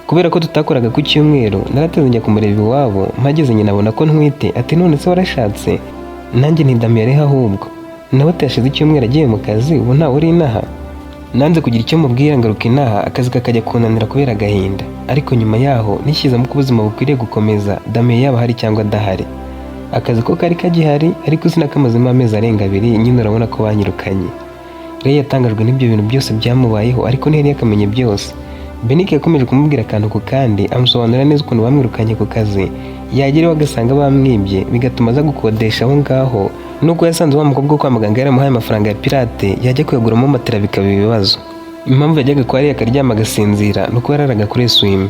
Kubera ko tutakoraga ku cyumweru, narateze njya kumureba iwabo. Mpageze nyina abona ko ntwite, ati: 'None se warashatse?' Nanjye nti: 'Damiye ariho ahubwo.' Nawe ati: 'Yashize icyumweru agiye mu kazi, ubu ntawe uri inaha.' Nanze kugira icyo mubwira, ngaruka inaha, akazi kakajya kunanira kubera agahinda. Ariko nyuma yaho nishyizemo ko ubuzima bukwiriye gukomeza, Damiye yaba ahari cyangwa adahari. Akazi ko kari kagihari, ariko sinakamazemo amezi arenga 2 nyine, urabona ko banyirukanye." Ray yatangajwe n'ibyo bintu byose byamubayeho, ariko ntiyari yakamenye byose. Benike yakomeje kumubwira akantu ku kandi, amusobanurira neza ukuntu bamwirukanye ku kazi, yagera iwe agasanga bamwibye, bigatuma aza gukodesha aho ngaho, nuko yasanze wa mukobwa wo kwa muganga yaramuhaye amafaranga ya pirate, yajya kuyaguramo matera bikaba ibibazo. Impamvu yajyaga kwa Ray akaryama agasinzira ni uko yararaga kuri eswime.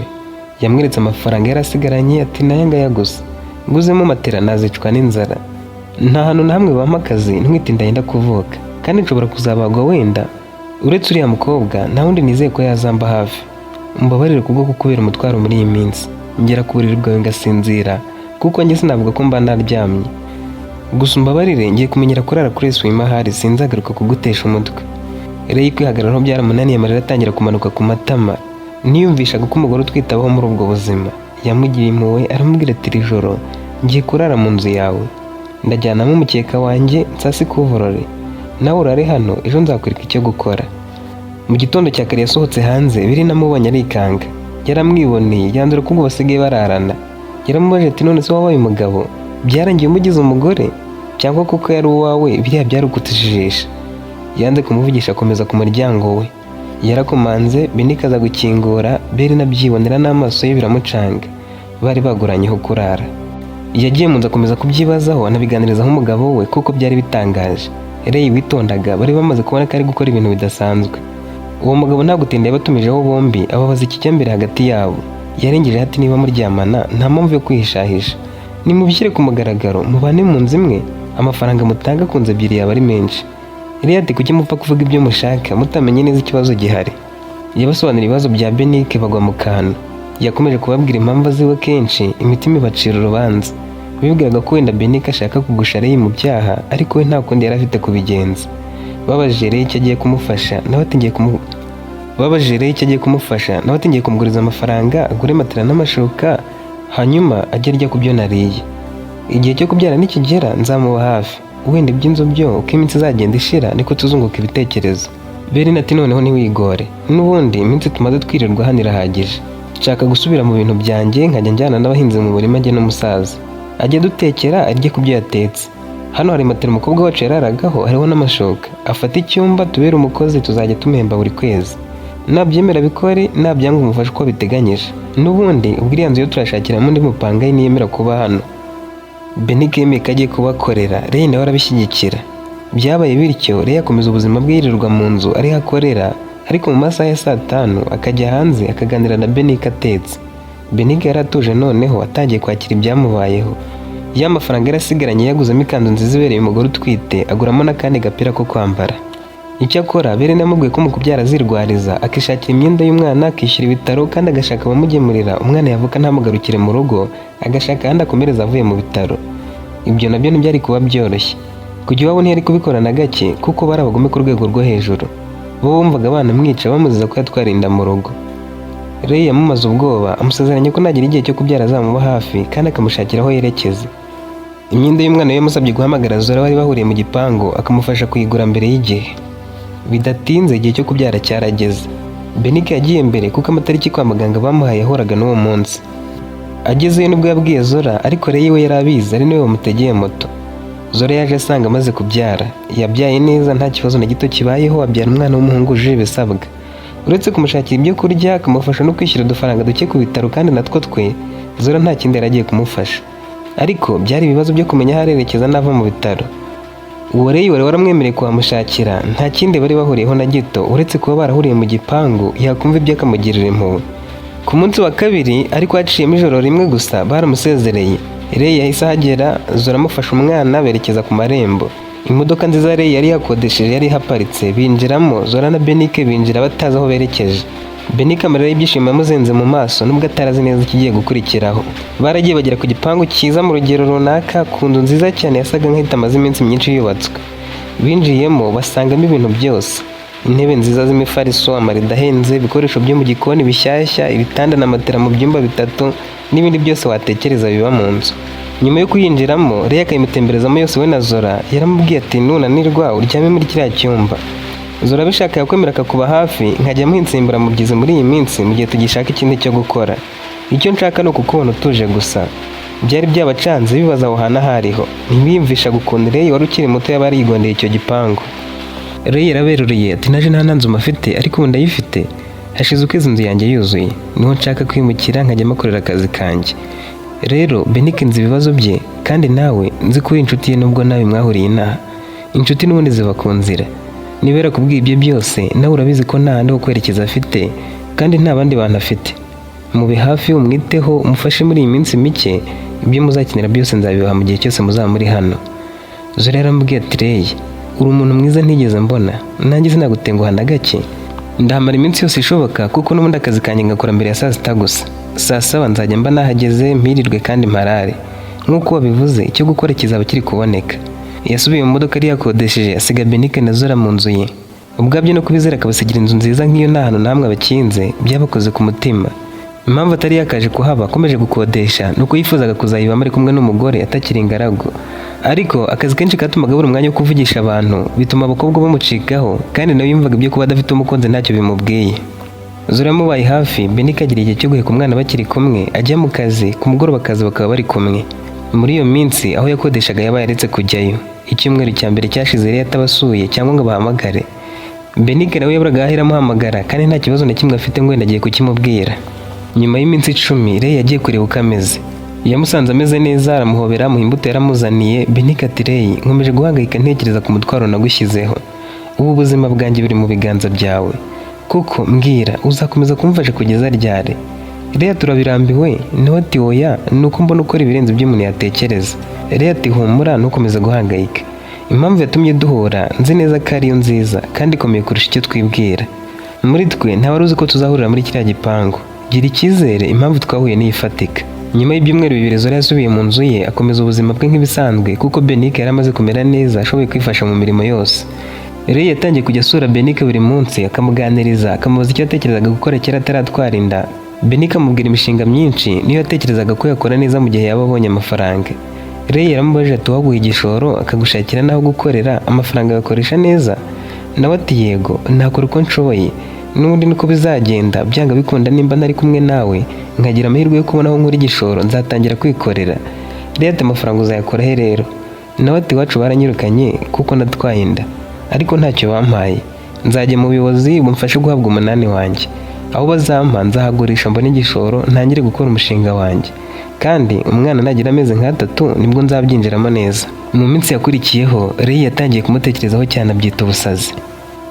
Yamweretse amafaranga yari asigaranye, ati: "Naya ngaya gusa, nguzemo matera nazicwa n'inzara. Nta hantu na hamwe bampa akazi, ntwite inda yenda kuvuka, kandi nshobora kuzabagwa wenda. Uretse uriya mukobwa, nta wundi nizeye ko yazamba hafi. Umbabarire kubwo kukubera umutwaro muri iyi minsi. Ngera ku buriri bwawe ngasinzira, kuko njye sinavuga ko mba naryamye. Gusa umbabarire, ngiye kumenyera kurara kuri eswime, ahari sinzagaruka kugutesha umutwe." Ray kwihagararaho byaramunaniye, amarira atangira kumanuka ku matama. Ntiyumvishaga uko umugore utwite abaho muri ubwo buzima. Yamugiriye impuhwe, aramubwira ati: "Iri joro ngiye kurara mu nzu yawe, ndajyanamo umukeka wanjye, nsase couvre-lit, nawe urare hano, ejo nzakwereka icyo gukora." Mu gitondo cya kare yasohotse hanze, biri namubonye arikanga. Yaramwiboneye, yanzura ko ubwo basigaye bararana. Yaramubajije ati: "None se wabaye umugabo, byarangiye umugize umugore, cyangwa kuko yari uwawe biriya byari ukutujijisha?" Yanze kumuvugisha, akomeza ku muryango we. Yarakomanze, Benike aza gukingura. Beri nabyibonera n'amaso ye biramucanga, bari baguranyeho kurara. Yagiye mu nzu akomeza kubyibazaho, anabiganirizaho umugabo we kuko byari bitangaje. Ray witondaga, bari bamaze kubona ko ari gukora ibintu bidasanzwe. Uwo mugabo nta gutinda yabatumijeho bombi, ababaza ikijya mbere hagati yabo. Yarengeje ati: "Niba muryamana, nta mpamvu yo kwihishahisha, nimubishyire ku mugaragaro, mubane mu nzu imwe. Amafaranga mutanga ku nzu ebyiri yaba ari menshi." Ray ati: "Kuki mupfa kuvuga ibyo mushaka mutamenye neza ikibazo gihari?" Yabasobanuriye ibibazo bya Benike, bagwa mu kantu. Yakomeje kubabwira impamvu ziwe kenshi, imitima ibacira urubanza. Bibwiraga ko wenda Benike ashaka kugusha Ray mu byaha, ariko we nta kundi yari afite kubigenza. Babajije Ray icyo agiye kumufasha, nawe ati ngiye kumu Babajije Ray icyo agiye kumufasha, nawe ati: "Ngiye kumuguriza amafaranga agure matera n'amashuka, hanyuma ajye arya ku byo nariye. Igihe cyo kubyara nikigera nzamuba hafi. Wenda iby'inzu byo, uko iminsi izagenda ishira niko tuzunguka ibitekerezo." Berine ati: "Noneho ntiwigore, n'ubundi iminsi tumaze twirirwa hano irahagije. Nshaka gusubira mu bintu byanjye, nkajya njyana n'abahinzi mu murima, njye n'umusaza. Ajya dutekera, arye ku byo yatetse. Hano hari matera umukobwa wacu yararagaho, hariho n'amashuka. Afate icyumba tubere umukozi, tuzajya tumuhemba buri kwezi. Nabyemera bikore, nabyanga umufashe uko biteganyije. N'ubundi ubwo iriya nzu yo turashakiramo undi mupangayi niyemera kuba hano." Benike yemeye ko agiye kubakorera, Ray nawe arabishyigikira. Byabaye bityo, Ray akomeza ubuzima bwe yirirwa mu nzu ariho akorera, ariko mu masaha ya saa 5 akajya hanze akaganira na Benike atetse. Benike yari atuje noneho, atangiye kwakira ibyamubayeho. Ya mafaranga yari asigaranye yaguzemo ikanzu nziza ibereye umugore utwite, aguramo n'akandi gapira ko kwambara. Icyakora Bere yamubwiye ko mu kubyara azirwariza, akishakira imyenda y'umwana, akishyura ibitaro, kandi agashaka abamugemurira. Umwana yavuka ntamugarukire mu rugo, agashaka ahandi akomereza avuye mu bitaro. Ibyo nabyo ntibyari kuba byoroshye. Kujya iwabo ntiyari kubikora na gake, kuko bari abagome ku rwego rwo hejuru. Bo bumvaga banamwica bamuziza ko yatwara inda mu rugo. Ray yamumaze ubwoba, amusezeranya ko nagera igihe cyo kubyara azamuba hafi kandi akamushakira aho yerekeza. Imyenda y'umwana we yamusabye guhamagara Zora bari bahuriye mu gipangu, akamufasha kuyigura mbere y'igihe. Bidatinze igihe cyo kubyara cyarageze. Benike yagiye mbere kuko amatariki kwa muganga bamuhaye yahoraga n'uwo munsi. Agezeyo nibwo yabwiye Zora, ariko Ray we yari abizi, ari niwe wamutegeye moto. Zora yaje asanga amaze kubyara. Yabyaye neza, nta kibazo na gito kibayeho, abyara umwana w'umuhungu wujuje ibisabwa. Uretse kumushakira ibyo kurya, akamufasha no kwishyura udufaranga duke ku bitaro kandi natwo twe, Zora nta kindi yari agiye kumufasha. Ariko byari ibibazo byo kumenya aho arerekeza nava mu bitaro. Uwo Ray wari waramwemereye kuhamushakira, nta kindi bari bahuriyeho na gito uretse kuba barahuriye mu gipangu, yakumva ibyo akamugirira impuhwe. Ku munsi wa kabiri, ariko haciyemo ijoro rimwe gusa, baramusezereye. Ray yahise ahagera, Zora amufasha umwana berekeza ku marembo. Imodoka nziza Ray yari yakodesheje yari ihaparitse, binjiramo. Zora na Benike binjira batazi aho berekeje. Benike amarira y'ibyishimo yamuzenze mu maso, nubwo atarazi neza ikigiye gukurikiraho. Baragiye bagera ku gipangu cyiza mu rugero runaka, ku nzu nziza cyane yasaga nk'aho itamaze iminsi myinshi yubatswe. Binjiyemo basangamo ibintu byose: intebe nziza z'imifariso, amarido ahenze, ibikoresho byo mu gikoni bishyashya, ibitanda na matera mu byumba bitatu, n'ibindi byose watekereza biba mu nzu. Nyuma yo kuyinjiramo, Ray akayimutemberezamo yose we na Zora, yaramubwiye ati: "Nunanirwa uryame muri kiriya cyumba. Zora abishaka yakwemera akakuba hafi, nkajya muha insimburamubyizi muri iyi minsi mu gihe tugishaka ikindi cyo gukora. Icyo nshaka ni ukukubona utuje gusa." Byari byabacanze, bibaza aho hantu aho ariho. Ntibiyumvishaga ukuntu Ray wari ukiri muto yaba yarigondeye icyo gipangu. Ray yaraberuriye ati naje nta nzu mafite, ariko ubu ndayifite. Hashize ukwezi inzu yanjye yuzuye, niho nshaka kwimukira nkajya makorera akazi kanjye. Rero Benike nzi ibibazo bye, kandi nawe nzi ko uri inshuti ye nubwo nawe mwahuriye inaha. Inshuti n'ubundi ziva ku nzira. Niba yarakubwiye ibyo byose, nawe urabizi ko nta handi ho kwerekeza afite, kandi nta bandi bantu afite. Mube hafi, umwiteho, umufashe muri iyi minsi mike. Ibyo muzakenera byose nzabibaha mu gihe cyose muzaba muri hano. Zora yaramubwiye ati Ray, uri umuntu mwiza ntigeze mbona, nanjye sinagutenguha na gake. Ndahamara iminsi yose ishoboka, kuko n'ubundi akazi kanjye ngakora mbere ya saa 6 gusa. Saa 7 nzajya mba nahageze, mpirirwe kandi mparare. Nk'uko wabivuze, icyo gukora kizaba kiri kuboneka. Yasubiye mu modoka yari yakodesheje, asiga Benike na Zora mu nzu ye. Ubwabyo no kubizera akabasigira inzu nziza nk'iyo nta hantu namwe abakinze, byabakoze ku mutima. Impamvu atari yakaje kuhaba akomeje gukodesha ni uko yifuzaga kuzayibamo ari kumwe n'umugore, atakiri ingaragu. Ariko akazi kenshi katumaga abura umwanya wo kuvugisha abantu, bituma abakobwa bamucikaho, kandi nawe yumvaga ibyo kuba adafite umukunzi ntacyo bimubwiye. Zora yamubaye hafi, Benike agira igihe cyo guheka umwana bakiri kumwe, ajya mu kazi, ku mugoroba akaza bakaba bari kumwe. Muri iyo minsi aho yakodeshaga yabaye aretse kujyayo. Icyumweru cya mbere cyashize yari atabasuye cyangwa ngo abahamagare. Benike nawe yaburaga aho amuhamagara, kandi nta kibazo na kimwe afite ngo wenda agiye kukimubwira. Nyuma y'iminsi 10, Ray yagiye kureba uko ameze. Yamusanze ameze neza, aramuhobera, amuha imbuto yaramuzaniye. Benike ati Ray, nkomeje guhangayika ntekereza ku mutwaro nagushyizeho. Ubu buzima bwanjye buri mu biganza byawe. Kuko mbwira, uzakomeza kumfasha kugeza ryari? Ray turabirambiwe. Nawe ati oya, ni uko mbona ukora ibirenze ibyo umuntu yatekereza. Ray ati humura, ntukomeze guhangayika. Impamvu yatumye duhura nzi neza ko ariyo nziza kandi ikomeye kurusha icyo twibwira. Muri twe nta wari uzi ko tuzahurira muri kiriya gipangu. Gira icyizere, impamvu twahuye niyo ifatika. Nyuma y'ibyumweru 2 Zora yasubiye mu nzu ye, akomeza ubuzima bwe nk'ibisanzwe, kuko Benike yari amaze kumera neza, ashoboye kwifasha mu mirimo yose. Ray yatangiye kujya asura Benike buri munsi, akamuganiriza, akamubaza icyo yatekerezaga gukora kera ataratwara inda. Benike amubwira imishinga myinshi niyo yatekerezaga ko yakora neza mu gihe yaba abonye amafaranga. Ray yaramubajije ati uwaguha igishoro akagushakira n'aho gukorera, amafaranga agakoresha neza? Nawe ati yego, nakora uko nshoboye. N'ubundi niko bizagenda byanga bikunda, nimba ntari kumwe nawe nkagira amahirwe yo kubona aho nkura igishoro, nzatangira kwikorera. Ray ati amafaranga uzayakora he rero? Nawe ati iwacu baranyirukanye kuko natwaye inda, ariko ntacyo bampaye. Nzajya mu buyobozi bumfashe guhabwa umunani wanjye. Aho bazampa nzahagurisha, mbone igishoro, ntangire gukora umushinga wanjye. Kandi umwana nagira amezi nk'atatu nibwo nzabyinjiramo neza. Mu minsi yakurikiyeho, Ray yatangiye kumutekerezaho cyane, abyita ubusazi.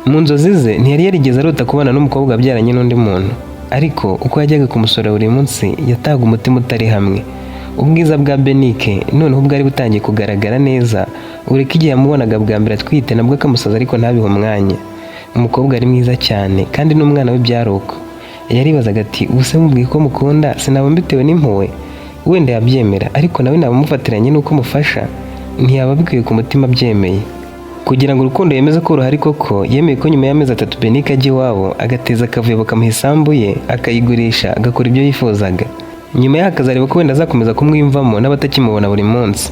Mu nzozi ze ntiyari yarigeze arota kubana n'umukobwa wabyaranye n'undi muntu, ariko uko yajyaga kumusura buri munsi yataga umutima utari hamwe. Ubwiza bwa Benike noneho bwari butangiye kugaragara neza, ureka igihe yamubonaga bwa mbere atwite, nabwo akamusaza ariko ntabihe umwanya. Umukobwa ari mwiza cyane, kandi n'umwana we byari uko. Yaribazaga ati ubuse mubwiye ko mukunda sinaba mbitewe n'impuhwe? Wenda yabyemera, ariko nawe naba mufatiranye n'uko mufasha, ntiyaba bikwiye ku mutima abyemeye. Kugira ngo urukundo yemeze ko ruhari koko, yemeye ko nyuma y'amezi 3 Benike ajya iwabo agateza akavuyo, bakamuha isambu ye akayigurisha, agakora ibyo yifuzaga. Nyuma yaho akazareba ko wenda azakomeza kumwiyumvamo n'abatakimubona buri munsi.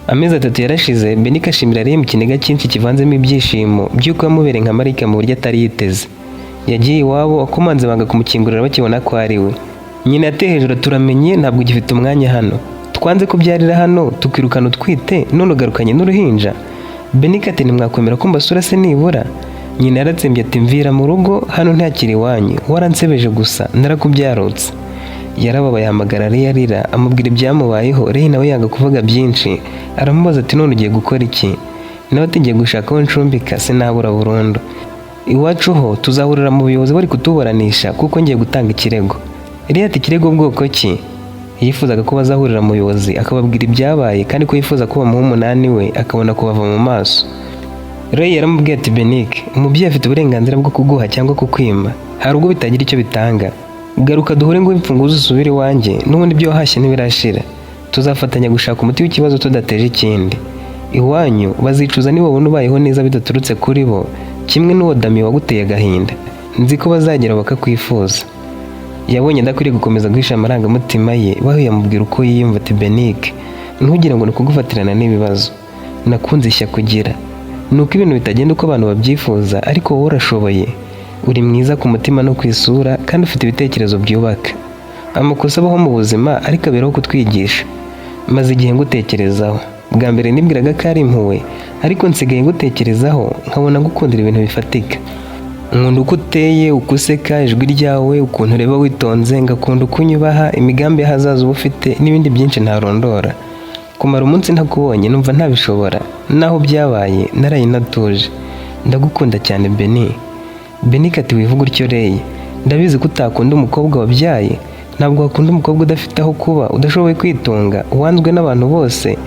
Amezi 3 yarashize, Benike ashimira Ray mu kiniga cyinshi kivanzemo ibyishimo by'uko yamubereye nka marayika mu buryo atari yiteze. Yagiye iwabo akomanze, banga kumukingurira bakibona ko ari we. Nyina yateye hejuru, turamenye ntabwo ugifite umwanya hano. Twanze kubyarira hano tukirukana utwite, none ugarukanye n'uruhinja. Benike ati ntimwakwemera ko mbasura se nibura? Nyina yaratsembye ati mvira mu rugo hano, ntakiri iwanyu, waransebeje gusa, narakubyarutse. Yarababaye, ahamagara Ray arira, amubwira ibyamubayeho. Ray nawe yanga kuvuga byinshi, aramubaza ati none ugiye gukora iki? Nawe ati ngiye gushaka aho ncumbika, sinabura burundu. Iwacu ho tuzahurira mu buyobozi bari kutuburanisha, kuko ngiye gutanga ikirego. Ray ati ikirego bwoko ki? Yifuzaga ko bazahurira mu buyobozi akababwira ibyabaye, kandi ko yifuza ko bamuha umunani we akabona kubava mu maso. Ray yaramubwiye ati Benike, umubyeyi afite uburenganzira bwo kuguha cyangwa kukwima, hari ubwo bitagira icyo bitanga. Garuka duhure ngo imfunguzo usubire iwanjye, n'ubundi ibyo wahashye ntibirashira. Tuzafatanya gushaka umuti w'ikibazo tudateje ikindi. Iwanyu bazicuza nibabona ubayeho neza bidaturutse kuri bo, kimwe n'uwo Dami waguteye agahinda. Nzi ko bazagera bakakwifuza. Yabonye adakwiriye gukomeza guhisha amarangamutima ye, bahuye amubwira uko yiyumva ati Benike, ntugire ngo ni ukugufatirana n'ibibazo. Nakunze ishyaka ugira. Ni uko ibintu bitagenda uko abantu babyifuza, ariko wowe urashoboye. Uri mwiza ku mutima no ku isura, kandi ufite ibitekerezo byubaka. Amakosa abaho mu buzima, ariko aberaho kutwigisha. Maze igihe ngutekerezaho. Bwa mbere nibwiraga ko ari impuhwe, ariko nsigaye ngutekerezaho nkabona ngukundira ibintu bifatika. Nkunda uko uteye, uko useka, ijwi ryawe, ukuntu ureba witonze, ngakunda uko unyubaha, imigambi y'ahazaza uba ufite n'ibindi byinshi ntarondora. Kumara umunsi ntakubonye numva ntabishobora, naho byabaye naraye natuje. Ndagukunda cyane Beni. Benike ati wivuga utyo Rey, ndabizi ko utakunda umukobwa wabyaye, ntabwo wakunda umukobwa udafite aho kuba, udashoboye kwitunga, uwanzwe n'abantu bose.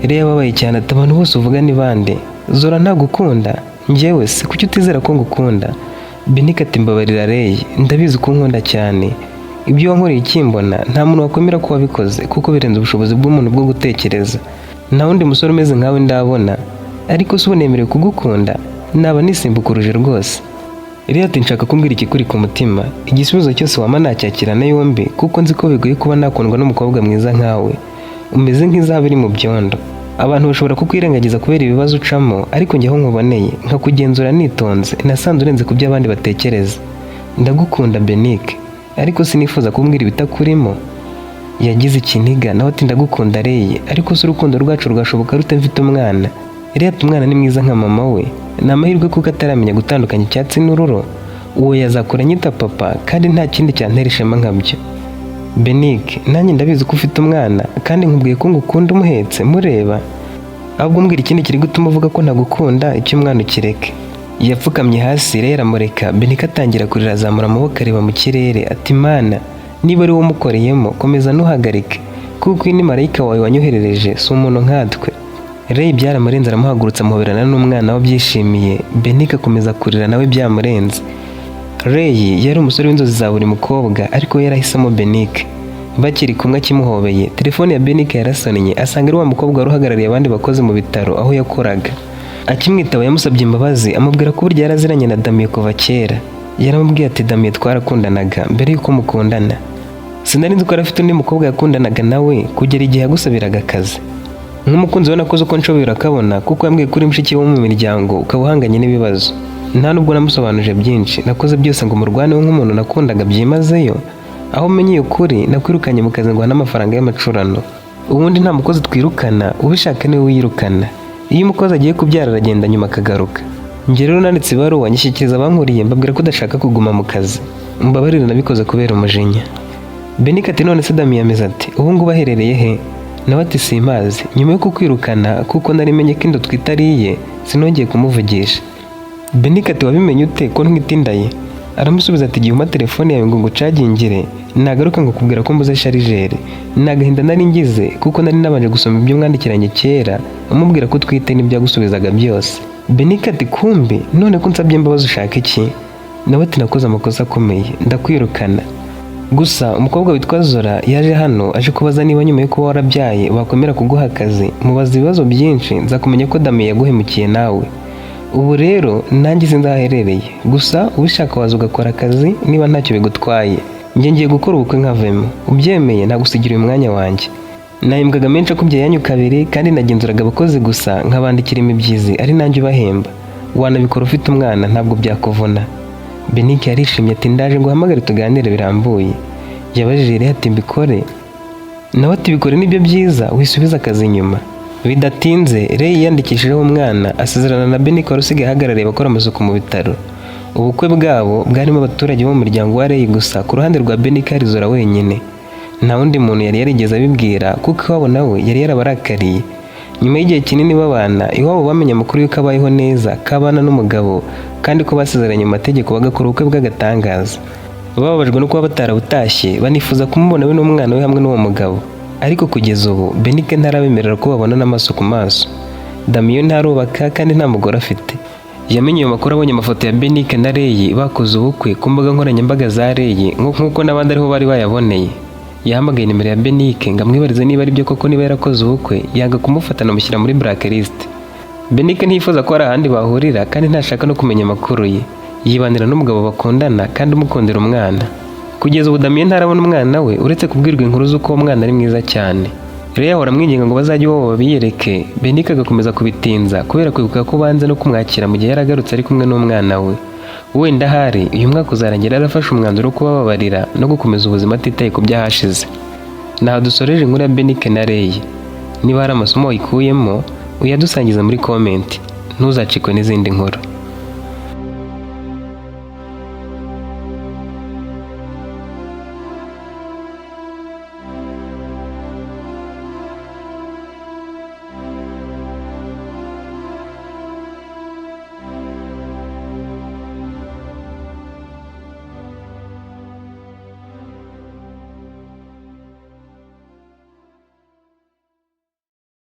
Rey ababaye cyane ati abantu bose uvuga ni bande? Zora ntagukunda? Njyewe se kuki utizera ko ngukunda? Benike ati mbabarira Rey, ndabizi ko unkunda cyane. Ibyo wankoreye ukimbona nta muntu wakwemera ko wabikoze kuko birenze ubushobozi bw'umuntu bwo gutekereza. Nta wundi musore umeze nkawe ndabona, ariko se ubu nemerewe kugukunda? Naba nisimbukuruje rwose. Rey ati nshaka kumbwira ikikuri ku mutima, igisubizo cyose wampa nacyakirana yombi kuko nzi ko bigoye kuba nakundwa n'umukobwa mwiza nkawe. Umeze nk'izahabu iri mu byondo. Abantu bashobora kukwirengagiza kubera ibibazo ucamo, ariko njye aho nkuboneye nkakugenzura nitonze, nasanze urenze ku byo abandi batekereza. Ndagukunda Benike, ariko sinifuza kumbwira ibitakurimo. Yagize ikiniga nawe ati ndagukunda Rey, ariko se urukundo rwacu rwashoboka rute mfite umwana? Rey ati umwana ni mwiza nka mama we, ni amahirwe kuko ataramenya gutandukanya icyatsi n'ururo. Uwo yazakura anyita papa kandi nta kindi cyantera ishema nkabyo. Benike, nanjye ndabizi ko ufite umwana kandi nkubwiye ko ngukunda umuhetse mureba. Ahubwo mbwira ikindi kiri gutuma uvuga ko ntagukunda, icyo umwana ukireke. Yapfukamye hasi rero aramureka. Benike atangira kurira, azamura amaboko areba mu kirere ati Mana, niba ari wowe umukoreyemo komeza ntuhagarike, kuko uyu ni marayika wawe wanyoherereje, si umuntu nkatwe. Rey byaramurenze, aramuhagurutsa amuhoberana n'umwana we abyishimiye. Benike akomeza kurira nawe byamurenze. Rey yari umusore w'inzozi za buri mukobwa, ariko we yarahisemo Benike. Bakiri kumwe akimuhobeye, telefone ya Benike yarasonnye, asanga ari wa mukobwa wari uhagarariye abandi bakozi mu bitaro aho yakoraga. Akimwitaba yamusabye imbabazi, amubwira ko burya yaraziranye na Damiye kuva kera. Yaramubwiye ati Damiye twarakundanaga mbere y'uko mukundana. Sinari nzi ko yari afite undi mukobwa yakundanaga nawe kugera igihe yagusabiraga akazi. Nk'umukunzi we nakoze uko nshoboye urakabona, kuko yambwiye ko uri mushiki wo mu miryango ukaba uhanganye n'ibibazo. Nta nubwo namusobanuje byinshi, nakoze byose ngo murwaneho nk'umuntu nakundaga byimazeyo. Aho menyeye ukuri nakwirukanye mu kazi ngo n'amafaranga y'amacurano. Ubundi nta mukozi twirukana, ubishaka niwe wiyirukana. Iyo umukozi agiye kubyara aragenda nyuma akagaruka. Njye rero nanditse ibaruwa nyishyikiriza abankuriye, mbabwira ko udashaka kuguma mu kazi. Mbabarire nabikoze kubera umujinya. Benike ati none se Damiye ameze ati ubu ngubu aherereye he? Nawe ati simpazi, nyuma yo kukwirukana kuko nari menye ko inda utwite ari iye, sinongeye kumuvugisha. Benike ati wabimenye ute ko ntwite inda ye? Aramusubiza ati igihe umpa telefone yawe ngo ngucagingire, nagaruka ngo kubwira ko mbuze chargeur. Ni agahinda nari ngize kuko nari nabanje gusoma ibyo mwandikiranye kera, umubwira ko utwite n'ibyo yagusubizaga byose. Benike ati kumbi none ko unsabye imbabazi ushaka iki? Nawe ati nakoze amakosa akomeye, ndakwirukana. Gusa umukobwa witwa Zora yaje hano aje kubaza niba nyuma yo kuba warabyaye bakwemera kuguha akazi, mubaza ibibazo byinshi nza kumenya ko Damiye yaguhemukiye nawe. Ubu rero nanjye sinzi aho aherereye, gusa ubishaka waza ugakora akazi niba ntacyo bigutwaye. Njye ngiye gukora ubukwe nkavemo, ubyemeye nagusigira uyu mwanya wanjye. Nahembwaga menshi akubye yanyu kabiri kandi nagenzuraga abakozi gusa nkabandikira imibyizi ari nanjye ubahemba. Wanabikora ufite umwana ntabwo byakuvuna. Benike yarishimye ati ndaje ngo uhamagare tuganire birambuye. Yabajije Rey ati mbikore? Nawe ati bikore nibyo byiza, wisubize akazi inyuma. Bidatinze Rey yiyandikishijeho umwana, asezerana na Benike wari usigaye ahagarariye abakora amasuku mu bitaro. Ubukwe bwabo bwarimo abaturage bo mu muryango wa Rey gusa, ku ruhande rwa Benike hari Zora wenyine. Nta wundi muntu yari yarigeze abibwira kuko iwabo nawe yari yarabarakariye. Nyuma y'igihe kinini babana, iwabo bamenye amakuru y'uko abayeho neza, ko abana n'umugabo kandi ko basezeranye mu mategeko bagakora ubukwe bw'agatangaza. Bababajwe no kuba batarabutashye, banifuza kumubona we n'umwana we hamwe n'uwo mugabo. Ariko kugeza ubu Benike ntarabemerera ko babonana amaso ku maso. Damiyo ntarubaka kandi nta mugore afite. Yamenye ayo makuru abonye amafoto ya Benike na Rey bakoze ubukwe ku mbuga nkoranyambaga za Rey, nk'uko n'abandi ariho bari bayaboneye. Yahamagaye nimero ya Benike ngo amwibarize niba ari byo koko niba yarakoze ubukwe, yanga kumufata anamushyira muri blacklist. Benike ntiyifuza ko hari ahandi bahurira kandi ntashaka no kumenya amakuru ye. Yibanira n'umugabo bakundana kandi umukundira umwana. Kugeza ubu Damien ntarabona umwana we, uretse kubwirwa inkuru z'uko uwo mwana ari mwiza cyane. Rero ahora amwinginga ngo bazajye iwabo babiyereke, Benike agakomeza kubitinza kubera kwibuka ko banze no kumwakira mu gihe yaragarutse ari kumwe n'umwana we. Wenda ahari uyu mwaka uzarangira yarafashe umwanzuro wo kubababarira no gukomeza ubuzima atitaye ku byahashize. Naho dusoreje inkuru ya Benike na Rey. Niba hari amasomo wayikuyemo, uyadusangiza muri comment. Ntuzacikwe n'izindi nkuru.